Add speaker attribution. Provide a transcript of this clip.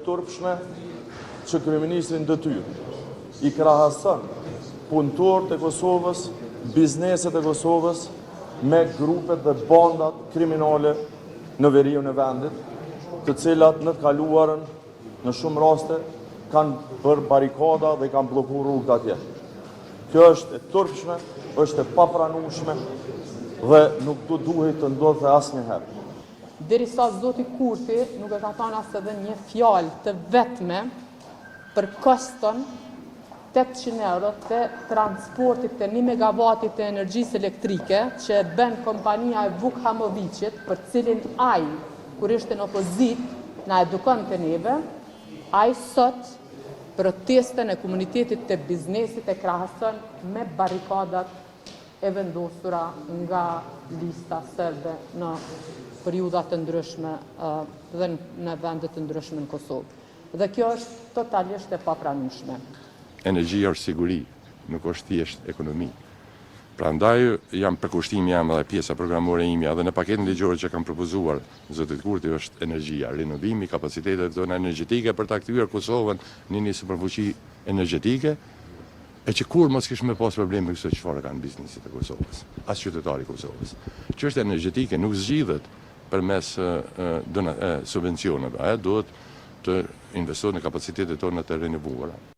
Speaker 1: turpshme që kryeministri në detyrë i krahason punëtorët e Kosovës, bizneset e Kosovës me grupet dhe bandat kriminale në veriun e vendit, të cilat në të kaluarën në shumë raste kanë bërë barikada dhe kanë bllokuar rrugët atje. Kjo është e turpshme, është e papranueshme dhe nuk do duhej të ndodhte asnjëherë.
Speaker 2: Derisa zoti Kurti nuk e ka thënë as edhe një fjalë të vetme për koston 800 euro të transportit të 1 megavatit të energjisë elektrike që e bën kompania e Vuk Hamoviqit, për cilin ai, kur ishte në opozitë, na edukonte neve, ai sot protestën e komunitetit të biznesit e krahason me barrikadat e vendosura nga lista serbe në periudha të ndryshme dhe në vende të ndryshme në Kosovë. Dhe kjo është totalisht e papranueshme.
Speaker 3: Energjia është siguri, nuk është thjesht ekonomi. Prandaj jam përkushtimi jam edhe pjesa programore imja edhe në paketën ligjore që kam propozuar zotit Kurti është energjia, rinovimi i kapaciteteve tona energjetike për ta kthyer Kosovën në një superfuqi energjetike, e që kur mos kishme pas probleme këso çfarë kanë bizneset e Kosovës, as qytetari i Kosovës. Çështja energjetike nuk zgjidhet përmes subvencioneve, ajo duhet të investohet në kapacitetet tona të rinovuara.